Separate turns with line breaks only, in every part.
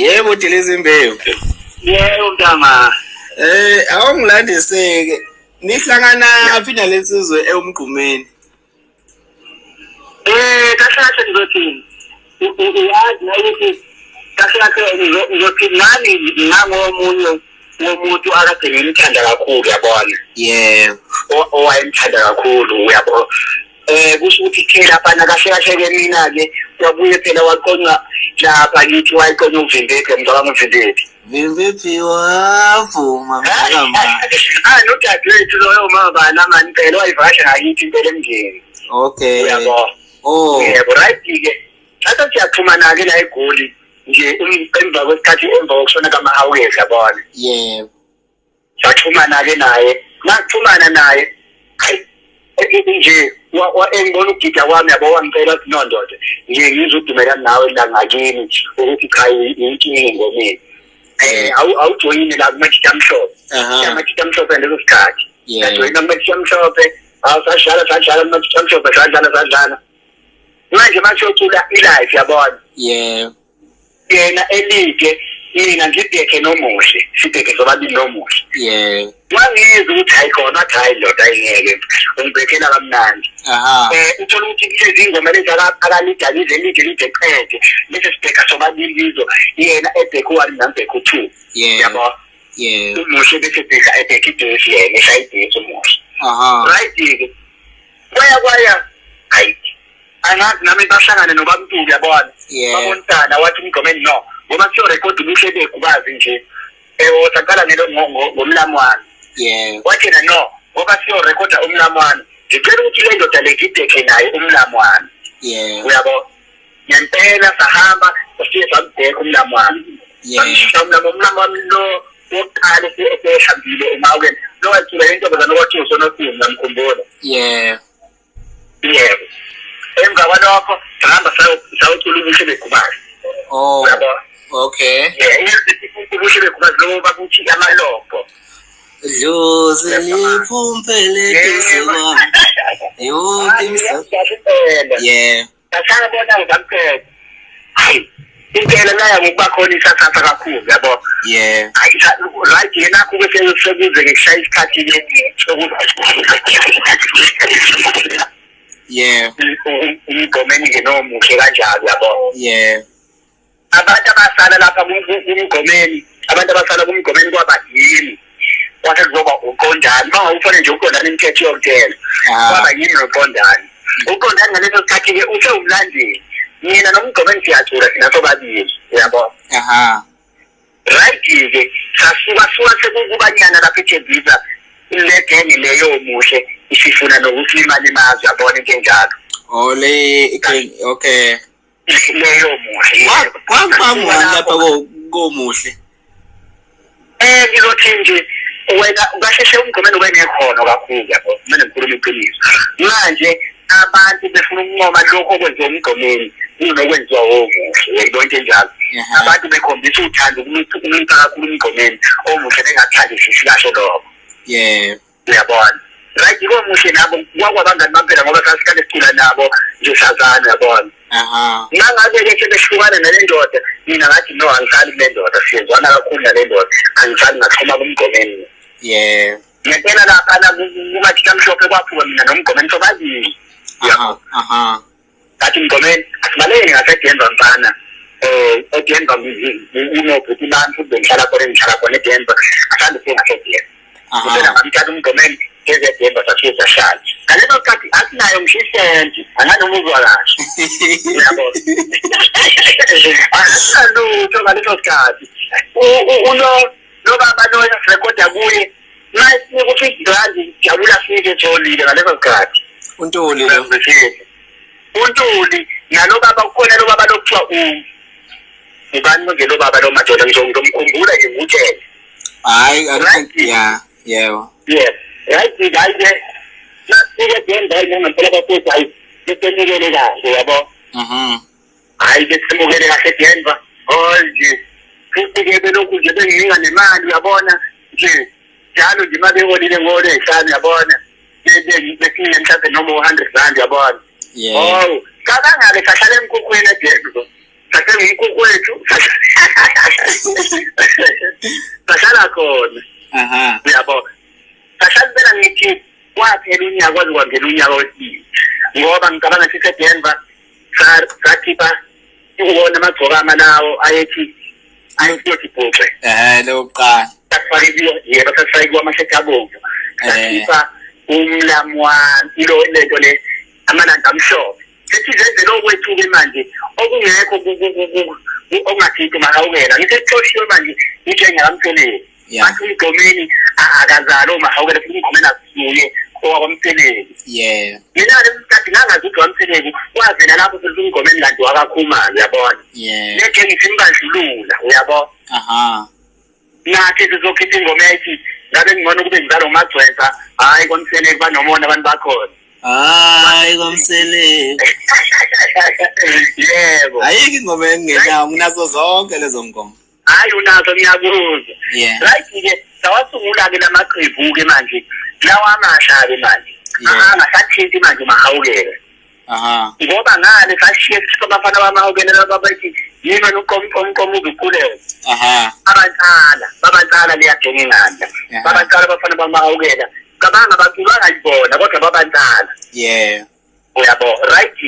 Yebo Delizimbewu.
Yebo mntama.
Awungilandiseke. Nihlangana phi nalesizwe eumgqumeni?
Kahle kahle ngizothini? Uyazi ukuthi kahle kahle ngizothi nami ngangomunye womuntu akade ngimthanda kakhulu, yabona.
Yebo.
Owayemthanda kakhulu, uyabo. Kusho ukuthi ke laphana kahle kahle ke mina ke wabuye phela waqonywa lapha kithi, wayiqonywa uVimbephi, ngicabanga uVimbephi.
Vimbephi wavuma mntakama.
Ah, nodadewethu loyo mama bana mani phela wayivakasha ngakithi impela emndeni.
Okay.
Uyabo.
Oh.
Yebo, right ke. Thatha siyaxhumana ke la eGoli nje emva kwesikhathi, emva kokushona kaMahawukezi, yabona.
Yebo.
Saxhumana ke naye, ngaxhumana naye, hayi nje engibona ukugida kwami, yabo, wangicela ukuthi no ndoda nje ngizodumela nawe la ngakini ukuthi cha inkinga engomeni awujoyine la kumatshitshi amhlophe, amatshitshi amhlophe leso sikhathi. Ngajoyina kumatshitshi amhlophe, awu sadlala sadlala kumatshitshi amhlophe, sadlala sadlala. Manje masiyocula i-live, yabona.
Yebo.
Yena elide, mina ngibheke nomuhle, sibheke sobabili nomuhle.
Yebo.
Wangizwa ukuthi hayi khona, wathi hayi ndoda ayingeke, ungibhekela kamnandi. Uthola ukuthi kulezi ingoma lezi akalida lize lide lide qede bese sibheka sobabili kizo, yena ebheke u-one, mina ngibheke u-two.
Yebo.
Yabo.
Yebo.
Umuhle bese bheka ebheke ibhesi, yena eshaya ibhesi umuhle. Right-ke, kwaya kwaya, hayi angazi nami, bahlangane nobamntuli, yabona.
Yeah.
Babonisana, wathi umgqomeni no ngoba siyorekhoda ubuhle begubazi nje, saqala ngelo ngomlamwane.
Yebo.
Wathi yena no ngoba siyorekhoda umlamwane, ngicela ukuthi le ndoda le ngibhekhe naye umlamwane.
Yebo.
Uyabo, ngempela sahamba safike sambheka umlamwane.
Yebo.
Samshaya umlamwane lo wokuqala esehambile emawukeni lo wacula intombazane kwathiwa uSonosimo, ngamkhumbula.
Yebo.
Yebo, emva kwalokho sahamba sayocula ubuhle begubazi.
Oh.
Uyabo.
Okay.
Yeah, ubuhle begubazi lobo bakuthi amalobho.
Dlozi liphumpele eduze kwami. Yonke imsa. Yeah.
Sasabona ngamqeda. Hayi, impela laya ngokuba khona isasasa kakhulu, yabo.
Yeah.
Hayi, right yena kube sekuze ngikushaya isikhathi ke sokuza
Yeah.
umgqomeni ke nomuhle kanjalo, yabo.
Yeah.
Abantu abasala lapha kumgqomeni, abantu abasala kumgqomeni kwaba yimi, kwase kuzoba uqondani uma ngawufane nje uqondani imithetho yokutshela. Kwaba yimi noqondani, uqondani ngaleso sikhathi-ke usewumlandeli, mina nomgqomeni siyacula thina sobabili, uyabo. Right-ke, sasuka suka sekukubanyana lapha eThembisa, le genge leyo muhle isifuna nokusilimalimaza, uyabona, into enjalo.
Oh, le okay. Okay.
Leyo muhle, yebo.
Kwakubangwani lapha komuhle?
Ngizothi nje wena kahle umgqomeni ube nekhono kakhulu, yabo, kumele ngikhulume iqiniso. Manje abantu befuna ukuncoma lokho okwenziwa umgqomeni kunokwenziwa womuhle, uyayibona into enjalo. Abantu bekhombisa uthando kumupha kakhulu umgqomeni, omuhle bengathandisisi kahle lokho.
Yebo.
Uyabona, right, komuhle nabo kwakwabangani bami phela ngoba sasihlale sicula nabo nje, sazana, uyabona. Mangabe-ke sebehlukana nale ndoda, mina ngathi no, angisali kule ndoda, siyezwana kakhulu nale ndoda, angisali, ngaxhuma kumgqomeni.
Yebo.
Ngempela laphana kumatshitshi amhlophe kwaphuka mina nomgqomeni sobabili. Ngathi mgqomeni asibaleke ngaseDenver mfana, eDenver unobhuti bami futhi bengihlala khona, engihlala khona eDenver, asambe siye ngaseDenver. Ngicela ngamthatha umgqomeni ngeze eDenver, safike sahlala. Ngaleso sikhathi asinayo ngisho isenti, anganoma uzwa kahle, uyabo, asinalutho ngaleso sikhathi. Ulo lo baba loyo sirekhoda kuye masinika u-50 rand, jabula fike jolile ngaleso sikhathi.
Untuli lo.
Untuli nalo baba, kukhona lo baba lokuthiwa ubani manje lo baba lo madoda, ngizomkhumbula nje ngikutshele.
Hayi, akukho, yeah, yebo.
Yebo, right, hayi ke nasifike eDenver ngempela bafethu, hayi besemukele kahle, yabo. Hayi besemukele kahle eDenver, hayi nje futhi-ke belokhu nje benginika nemali, uyabona nje, njalo nje uma beholile ngolwey'hlanu, uyabona, besinike mhlawumbe noma u-100 rand, uyabona.
Yeah.
Oh, cabanga-ke sahlala emkhukhwini eDenver, sathenga umkhukhu wethu. khona. Uyabo, kahlali phela ngithi kwaphela unyaka, kwaze kwangena unyaka wesibili, ngoba ngicabanga siseDenver sakhipha uwona amagcokama lawo ayethi ayethi bhuxe.
Lokuqala.
Sasifake, yebo, sasifake kwamashethi abomvu. Sakhipha umlamwana ilo lento le amalanga amhlophe. Sethi zenzele okwethu-ke manje okungekho okungathinti uMahawukela. Ngisekuxoshiwe manje igenge kaMseleku. Bathi uMgqomeni akazali uMahawukela, futhi uMgqomeni akusuye owakwaMseleku. Mina lesi sikhathi ngangazi ukuthi waMseleku, wavela lapho futhi uMgqomeni kanti wakaKhumalo, uyabona. Le genge isimbandlulula, uyabo. Nathi sizokhipha ingoma ethi ngabe ngcono kube ngizalwa uMagcwensa, hhayi kwaMseleku banomona abantu bakhona.
Hayi kwaMseleku.
Yebo.
Ayikho ingoma engingenawo, nginazo zonke lezo ngoma.
Hayi unazo, ngiyakuzwa. Right-ke, sawasungula-ke lamaqembu-ke manje, lawa amasha-ke manje. Angasathinti manje uMahawukela. Ngoba ngale sashiye sikhipha abafana bamahawukela laba bathi yini wena uqomqomqom uzukhuleka. Babaqala, babaqala leyagenge ngandla. Babaqala abafana bamahawukela. Cabanga abantu bangayibona kodwa babaqala. Uyabo, right.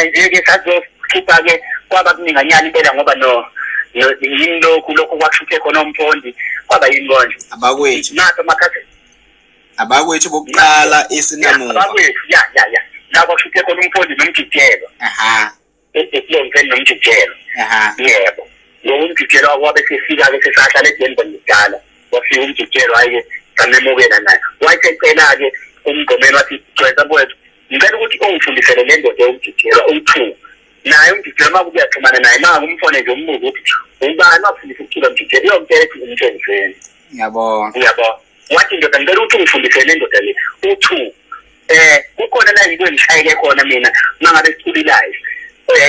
Nje-ke sazokhipha-ke kwaba kuninganyana impela ngoba no yini lokhu lokhu kwakushuthe khona umfondi kwaba yini konje.
Abakwethu.
Nathi amakhathi.
Abakwethu bokuqala isinamuva.
Abakwethu, ya ya ya. La kwakushuthe khona umfondi nomjijelo. Esilongeni nomjijelo. Yebo. Ngoba umjijelo wabe sefika-ke sesahlala eDenver kudala. Wafika umjijelo hhayi-ke samemukela naye. Wayesecela-ke uMgqomeni wathi Gcwensa mfowethu, ngicela ukuthi ungifundisele le ndoda yomjijelo uwu-two. Naye umjijelo uma kubuya xhumana naye, uma umfone nje umbuze ukuthi ubani wakufundisa ukucula umjijelo, uyomtshela ukuthi umtshengiseni.
Ngiyabona.
Uyabona. Wathi ndoda ngicela ukuthi ungifundisele le ndoda le u-two. Kukhona la ngike ngishayeke khona mina uma ngabe sicula i-live.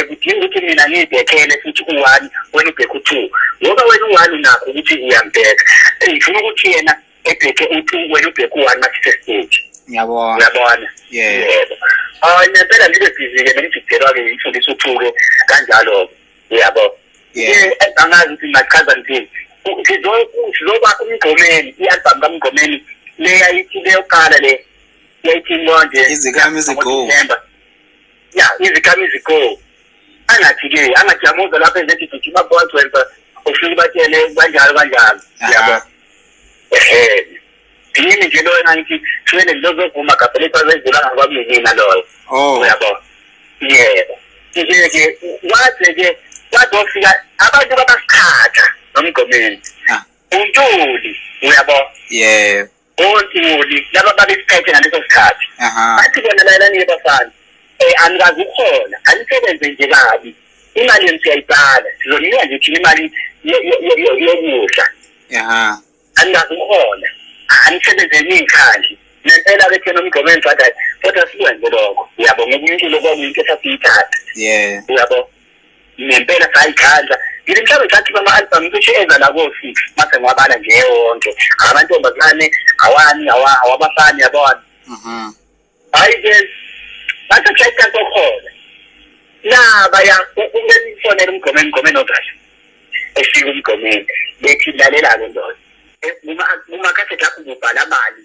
Kudinga ukuthi mina ngiyibhekhele futhi u-one, wena ubheke u-two. Ngoba wena u-one unakho ukuthi uyambheka. Ngifuna ukuthi yena ebheke u-two, wena ubheke u-one mase stage.
Ngiyabona.
Uyabona? Yebo. Hayi ngempela ngibe busy-ke nomjijelo-ke ngimfundisa u-two-ke kanjalo-ke. Uyabo? Angazi ukuthi ngingachaza ngithini. Sizoba uMgqomeni, i-album kaMgqomeni le yayithi leyokuqala le yayithi konje
Izikami Izigo.
Ya, Izikami Izigo. Angathi-ke, angathi yamuza lapho ezethi gijima bogcwensa ufike batshele kanjalo kanjalo. Uyabo? Yini nje loyo engangithi shwele ngizozovuma gabhele kwazedlula ngakwamina loyo. Uyabo? Yebo. Nje-ke waze-ke wazofika abantu babasikhatha noMgqomeni. uNtuli, uyabo?
Yebo.
ONtuli laba babesiphethe ngaleso sikhathi. Bathi bona lalelani bafana. Anikazi ukuhola, anisebenze nje kabi. Imali yenu siyayibhala, sizonika nje thina imali yokudla. Anikazi ukuhola, anisebenze niyikhandle. Nempela-ke thina uMgqomeni sathi kodwa sikwenze lokho. Uyabo, ngoba umculo kwakuyinto esasiyithatha. Uyabo? Nempela sayikhandla. Ngithi mhlawumbe sakhipha ama-album cishe eza la ko-six, mase ngiwabala nje wonke. Amantombazane, awani, awabafana, yabona. Hhayi-ke, bathi kushaya isikhathi sokuhola. Naba ya, umfonela uMgqomeni, uMgqomeni okahle. Efika uMgqomeni, bethi lalela-ke ndoda. Kumakhasethi akho ububhala mali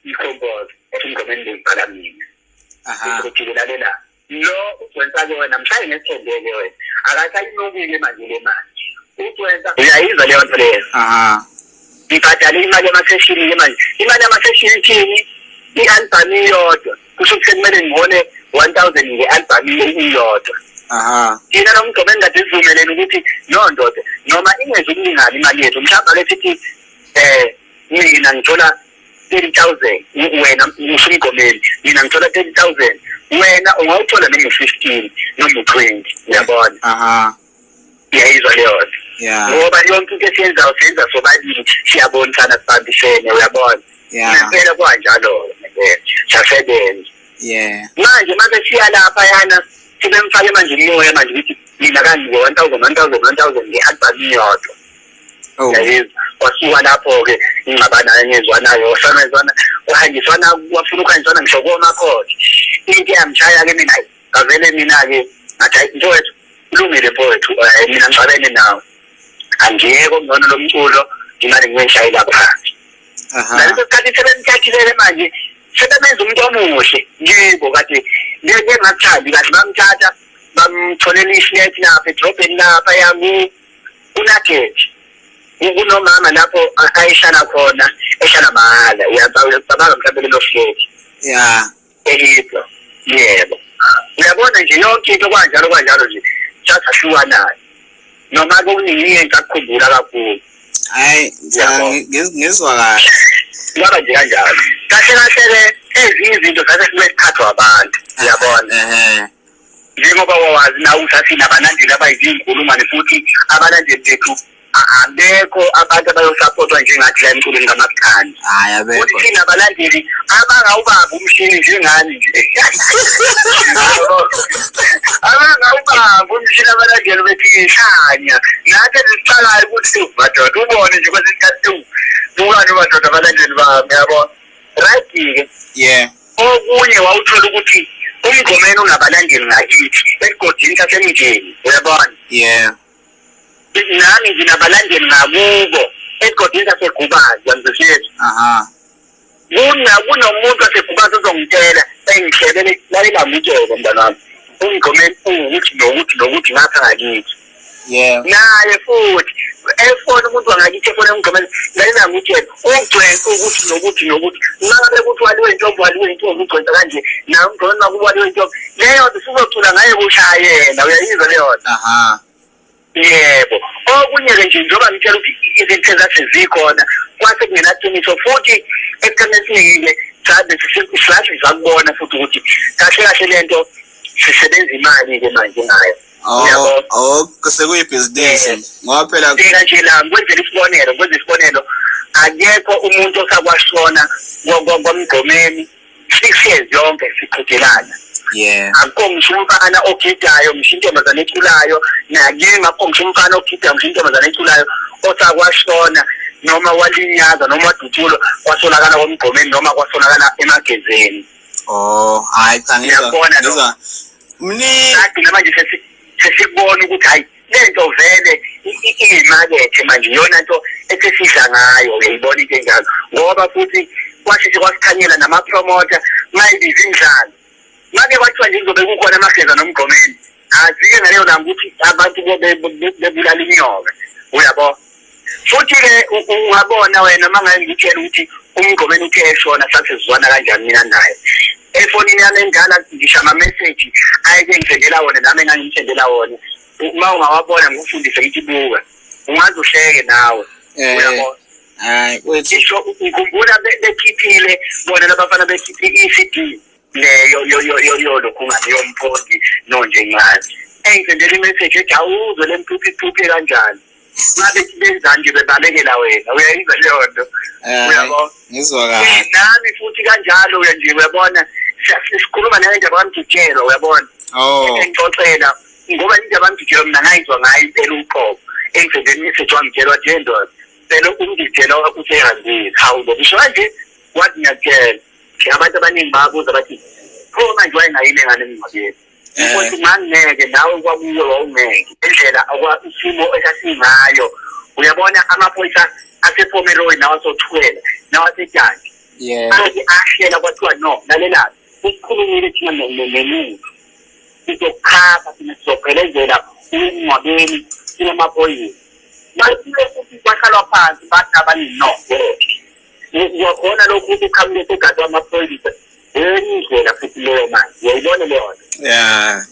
ikhombozo, ethi uMgqomeni bengibhala mina. Ukuthi lalela. Lo ugcwensa-ke wena, mshaye ngesithembeke wena. Akasayinukile manje le mali. Ugcwensa, uyayizwa leyo nto leyo. Ngibhadale imali yamaseshini-ke manje. Imali yamaseshini ithini? I-album iyodwa. Kusho ukuthi sekumele ngihole 1,000 nge-album iyodwa. Thina noMgqomeni kade sivumelene ukuthi no ndoda, noma ingeze ukulingana imali yethu. Mhlawumbe ake sithi mina ngithola 30,000, wena usho uMgqomeni, mina ngithola 30,000, wena ungawuthola noma u-15 noma u-20, uyabona? Uyayizwa leyo nto? Ngoba yonke into esiyenzayo siyenza sobabili, siyabonisana, sibambisene, uyabona? Ngempela kwanjalo-ke, siyasebenza. Manje mase siya lapha yana sebemfake manje umoya manje ukuthi mina kangiwe 1,000 1,000 1,000 nge-album iyodwa. Uyayizwa? Kwasuka lapho-ke ingxabano engezwanayo, wasanezwana, kuhanjiswana, wafuna ukuhanjiswana ngisho komakhotha. Into eyangishaya-ke mina, hayi, ngavele mina-ke ngathi hayi mfowethu, kulungile mfowethu, mina ngixabene nawe. Angiyeko ngcono lo mculo, Ngimane ngiyishayela phansi. Naleso sikhathi sebemthathile manje, sebemenza umuntu omuhle kibo, kade bengakuthandi kahle. Bamthatha, bamtholela i-flat lapha edrobheni, lapha yaku kuNugget, kunomama lapho ayehlala khona, ehlala mahhala. Uyacabanga mhlawumbe lelo flat elipho. Yebo, uyabona nje, yonke into kwanjalo kwanjalo nje, sasahlukanayo, noma kuningi engisakukhumbula kakhulu.
Hayi cha, ngizwa kahle.
Kwaba nje kanjalo. Kahle kahle-ke, ezinye izinto zase siwethathwa abantu, uyabona, njengoba wawazi nawe ukuthi sinabalandeli abayizinkulungwane, futhi abalandeli bethu abekho abantu abayosapotwa njengathi la emculweni kamaskandi.
Hayi, abekho.
Futhi sinabalandeli abangawubambi umshini njengani nje, abangawubambi umshini. Abalandeli bethi ihlanya nathi esicalayo ukuthi madoda, ubone nje kwesinye isikhathi, bukani madoda, abalandeli bami, yabo. Right-ke. Okunye wawuthola ukuthi uMgqomeni unabalandeli ngakithi esigodini sasemndeni, uyabona. Nami nginabalandeli ngakubo esigodini saseGubazi, yangizwisisa?
Aha.
Kunomuntu waseGubazi ozongitshela, engihlebele, lalela, ngitshele mntana wami, uMgqomeni uwukuthi nokuthi nokuthi ngapha ngakithi. Naye futhi efona umuntu wangakithi, efona uMgqomeni, lalela, ngitshele, ugcwele ukuthi nokuthi nokuthi. Mangabe kuthi waliwe intombi, waliwe intombi, ugcwensa kanje, naye uMgqomeni makuba waliwe intombi leyo nto, usuzocula ngaye, kushaya yena, uyayizwa leyo nto?
Aha.
Yebo. Okunye-ke nje, njengoba ngitshela ukuthi izinto ezase zikhona, kwase kungenaqiniso, futhi esikhathini esiningi-ke sabe sathi sakubona futhi ukuthi kahle kahle lento sisebenza imali-ke manje ngayo.
Oh, oh, sekuyibhizinisi ngoba phela
Bheka nje la, ngikwenzela isibonelo, ngikwenza isibonelo, akekho umuntu osakwashona kwaMgqomeni 6 years yonke siqhudelana. Akukho ngisho umfana ogidayo, ngisho intombazane eculayo, nakimi akukho ngisho umfana ogidayo, ngisho intombazane eculayo osakwashona noma walinyaza noma wadutshulwa kwasolakala kwaMgqomeni noma kwasolakala eMagezeni.
Oh, hayi cha, ngizwa.
Uyabona lo?
Ngizwa mni.
Sagcina manje sesikubona ukuthi hayi, lento vele iyimakethe manje, iyona nto esesidla ngayo, uyayibona into enjalo, ngoba futhi kwasheshe kwasikhanyela nama-promoter mayibiza imidlalo, make kwathiwa nje kuzobe kukhona aMageza noMgqomeni, azike ngaleyo langa ukuthi abantu bebulala inyoka, uyabo. Futhi-ke ungabona wena uma ngaye ngitshela ukuthi uMgqomeni uthe eshona sasizwana kanjani mina naye. Efonini yami endala ngisho ama-message ayeke ngisendela wona, nami engangimsendela wona, uma ungawabona ngikufundise, ngithi buka, ungaze uhleke nawe. Uyabona?
Hayi wethu.
Ngisho ngikhumbula bekhiphile bona labafana, bekhiphe i-CD leyo yolokhungane yomqondi nonjengazi, engisendela i-message ethi, awuzwe le mphuphi iphuphe kanjani, ngabe benzani nje, bebalekela wena, uyayizwa leyo nto? Uyabo?
Ngizwa kahle.
Nami futhi kanjalo, uya nje, uyabona, sikhuluma naye indaba kaMjijelwa, uyabona, engixoxela, ngoba indaba kaMjijelwa mina ngayizwa ngayo impela uqobo. Engisendela i-message, wangitshela, wathi, "Ye ndoda, phela uMjijelwa usehambile." Hawu bo, ngisho kanje, wathi, "Ngiyakutshela, abantu abaningi bayabuza, bathi pho manje wayengayini engane emngcwabeni?" Futhi ngangeke nawe kwakuwe wawungeke indlela isimo esasingayo, uyabona, amaphoyisa asePomeroy nawasoThukela nawaseDundee ake ahlela, kwathiwa, "No, lalelani, sikhulumile thina nemuntu, sizokukhapha thina, sizophelezela emngcwabeni sinamaphoyisa." Bafike futhi kwahlalwa phansi, bathi abanye, "No, uyakhona lokhu ukuthi uqhamuke segadwe amaphoyisa, enye indlela futhi leyo manje, uyayibona leyo nto?"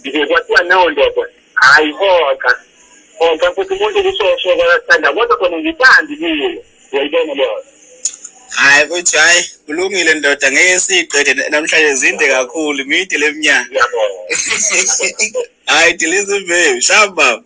Nje kwathiwa, "No ndoda, hayi, hoxa hoxa futhi umuntu kusosho kwathanda, kodwa khona ngithandi kuyo, uyayibona leyo nto?"
Hayi kuthi, hayi kulungile ndoda, ngeke siyiqede namhlanje, zinde kakhulu, mide leminyaka.
Ngiyabonga.
Hayi, dilisa imbewu shamba.